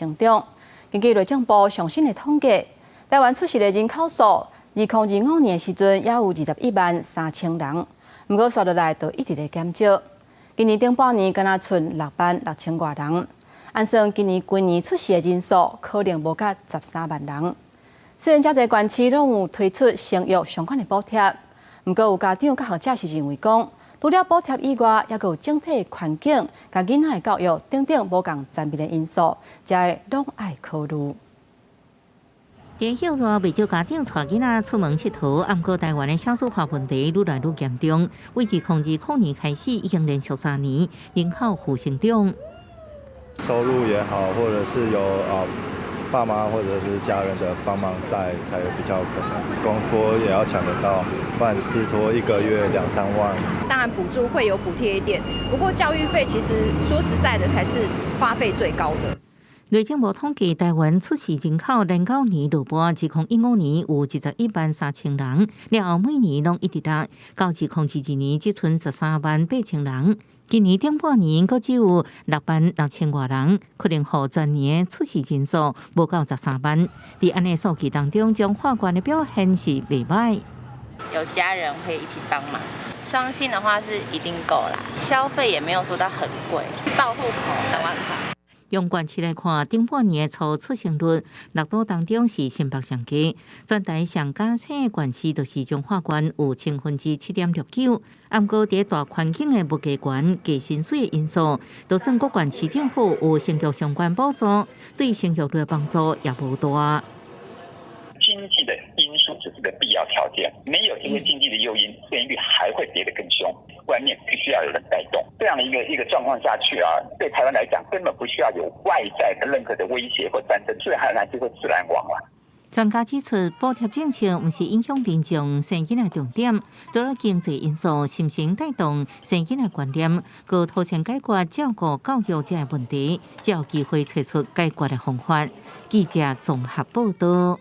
成長。根據內政部上新的統計，台灣出世的人口數，2025年的時陣猶有21萬3千人，毋過紲落來就一直咧減少。今年頂半年敢若賰6萬6千外人，按算今年規年出世的人數可能無到13萬人。雖然遮濟縣市攏有推出生育相關的補貼，毋過有家長佮學者是認為講，除了補貼以外，猶閣有整體環境、佮囡仔的教育等等無仝層面的因素，這攏愛考慮。佇歇熱，袂少家長帶囡仔出門𨑨迌，毋過台灣的少子化問題愈來愈嚴重。為2020年開始，已經連續3年人口負成長。收入也好，或者是有啊爸媽或者是家人的幫忙帶，才比較可能。公托也要搶得到，不然私托一個月兩三萬。當然補助會有補貼一點，不過教育費其實說實在的，才是花費最高的。內政部統計，台灣出世人口連九年落半，2015年有21萬3千人，了後每年攏一直落，到2022年只賰13萬8千人。今年頂半年閣只有6萬6千外人，可能予全年出世人數無夠13萬。佇按呢數據當中，彰化縣的表現是袂䆀。有家人會一起幫忙，雙薪的話是一定夠啦，消費也沒有說到很貴，報戶口2萬塊。用縣市來看，頂半年的初出生率六都當中是新北上低，全台上加生的縣市就是彰化縣，有7.69%。毋過佇大環境的物價懸、低薪水的因素，就算各縣市政府有生育相關補助，對生育率的幫助也無大。經濟的因素只是個必要條件，沒有這些經濟的誘因，生育率還會跌得更兇。觀念必須要有人帶動，這樣的一個狀況下去啊，對台灣來講根本不需要有外在的任何的威脅或戰爭，自然而然就會自然亡了。專家指出，補貼政策毋是影響民眾生囡仔重點，除了經濟因素，是毋是帶動生囡仔觀念，閣妥善解決照顧教育這個問題，才有機會揣出解決的方法。記者綜合報道。